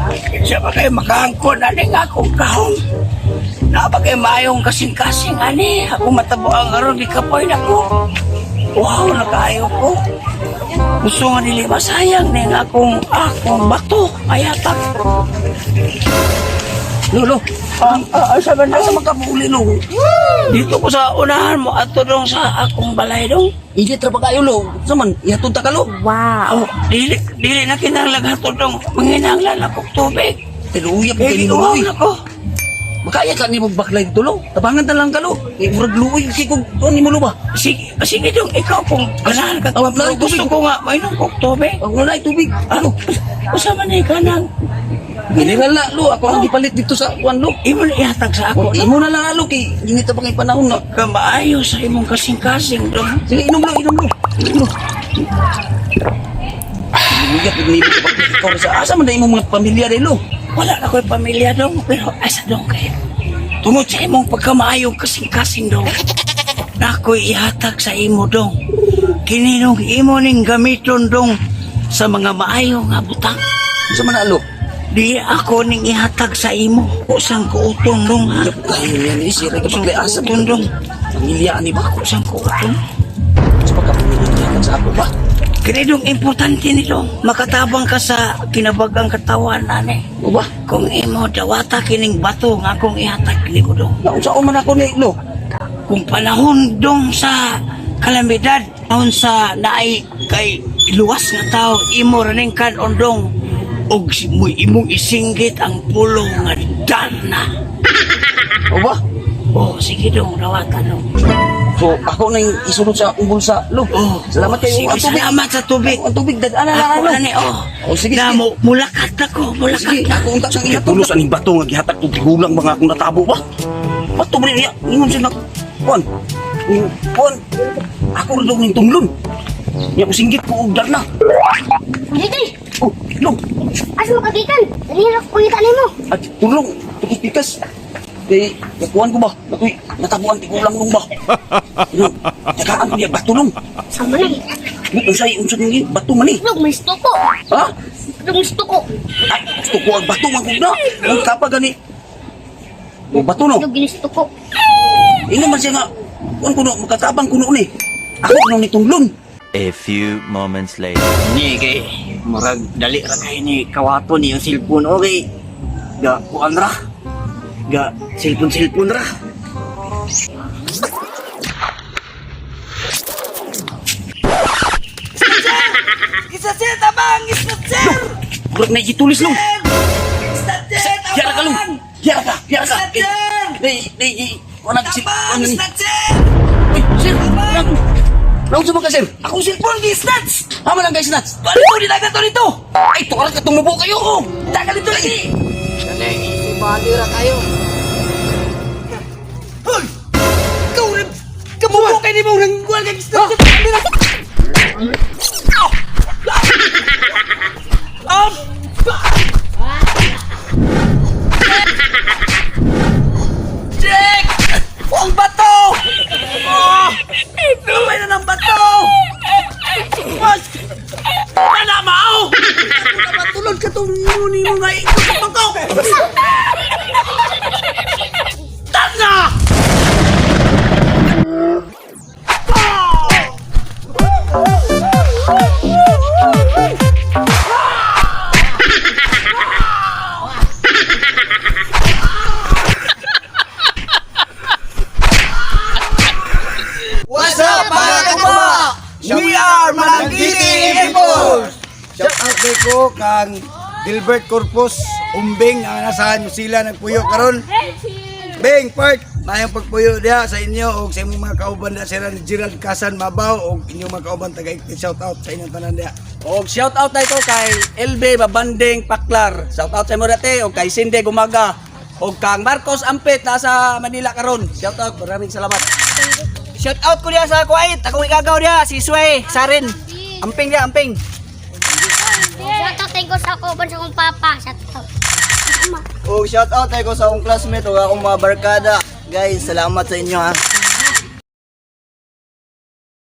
Kinsa ba kayo makaangkon ani nga akong kahong? Naa ba kay maayong kasing-kasing ani? Ako matabuang aron gikapoy na ko. Wow, nakaayo ko. Gusto nga dili masayang ning akong akong bato ayatak. Lolo, Ang sa ba asa man ka muuli, lo? Dito ko sa unahan mo ato dong sa akong balay dong. Init ra ba kayo, lo? Sa man, ihatod ta ka, lo? Wow. Dili dili na kinahanglan hatod dong. Manginahanglan akong tubig. Pero uyap ko Eh, kayo, uhaw lo. na ko. Makaya ka nimo baklay dito, lo. Tabangan ta lang ka, lo. Kay murag luoy kay kog kuan nimo, lo ba? Sige, sige dong, ikaw kung ganahan ka. Awag na, Pero gusto tubig. ko nga, mainom kog tubig. Ako na tubig. Ano? Usa man ni kanang Mineral na, lo. Ako ang gipalit dito sa kuan, lo. imo na ihatag sa ako. Ako, imo na lang, lo. Kay init pa kay panahon na. Kamaayo sa imong kasing-kasing dong. Sige, inom lo, inom lo. Inom lo. Uyap ko nimo baklay ikaw sa asa man na imong mga pamilya dai, lo. Wala na ko'y pamilya dong, pero asa dong kay. Tungod sa imong pagkamaayong kasing-kasing dong. Na ako'y ihatag sa imo dong. Kini dong imo ning gamiton dong sa mga maayo nga butang. Unsa man na, lo? Di ako ning ihatag sa imo. Usang kuutong dong ha. Uyap kayo niya ni sira ka Usang baklay asa kuutong dong. Pamilya ani ba? Usang kuutong. Sa pagkapamilya niya sa ako ba? Kini dong importante ni dong. Makatabang ka sa kinabagang katawan ani. O ba? Kung imo dawata kining bato nga akong ihatag nimo dong. Naunsaon man ako ni lo. Kung panahon dong sa kalamidad, panahon sa naay kay luwas nga tao, imo raning kanon dong og imong isinggit ang pulong nga dana. O ba? Oh, sige dong, dawata dong. So ako na yung isunod sa akong bulsa, lo. Oh, Salamat kayo. Sige, Ang tubig. salamat sa tubig. Ang tubig dad ana na Ako ano. na ni, oh. Oh, sige, Na, sige. mulakat ako, mulakat Sige, ako unta sang ihatod. Pulos aning bato nga gihatag og tigulang mga akong natabo ba? Bato man niya. Ingon siya na kuan. Kuan. Ako ra daw ning tunglon. Nya ko singgit ko og darna. Dito, Oh, lo. asa mo kagikan? Dali na ko kita nimo. At tulong, tukos pikas. Kay nakuan ko ba? Nakoy natabuan tigulang nung ba? Ano? Tagaan ko niya bato nung. Sama na. Unsay unsa ni bato man ni? Dog may stuko. Ha? Dog may stuko. Ay, gusto ko ang bato man kung na. Ang kapag gani. O bato no. Dog ginistuko. Ino man siya nga. Kuan kuno makatabang kuno ni. Ako kuno ni tunglon. A few moments later. Ni kay murag dali ra kay ni kawato ni yung cellphone okay. Ga kuan ra. Ga cellphone cellphone ra. Murag na gitulis long. Yara ka long. Yara ka, yara ka. Nay, nay, nay. Kuan ang si kuan ni. Uy, sir. Nang Naunsa man ka, sir? Akong cellphone gi-snatch. Hama lang guys, nuts. Ano di dagat dito? Ay, tukaran ka tumubo kayo. Oh. Dagat dito lagi. Hoy! Ikaw na kamubo kay nimo nang kuan kay snatch. Jack! Ang bato! Oh! Kamay na ng bato! Mas! Panamaw! Matulog ka itong muni mo nga ikot sa bangko! Tana! What's up, mga katuba? We are Malangiti Imports! Shout out kay ko kang Gilbert Corpus Umbing ang nasa New Zealand nagpuyo karon. Bing Part, mayong pagpuyo diha sa inyo og sa imong mga kauban diha sila ni Gerald Casan Mabaw og inyong mga kauban taga Ikti. Shout out sa inyong tanan diha. Og shout out tayo kay LB Babanding Paklar. Shout out sa imo dati og kay Cindy Gumaga. Og kang Marcos Ampet nasa Manila karon. Shout out, maraming salamat. Shout out ko diha sa Kuwait. Akong igagaw diha si Sway Sarin. Amping diha, amping. Shout out ko sa kauban sa akong papa. Shout out. Og shout out tayo ko sa akong classmate ug akong mga barkada. Guys, salamat sa inyo ha.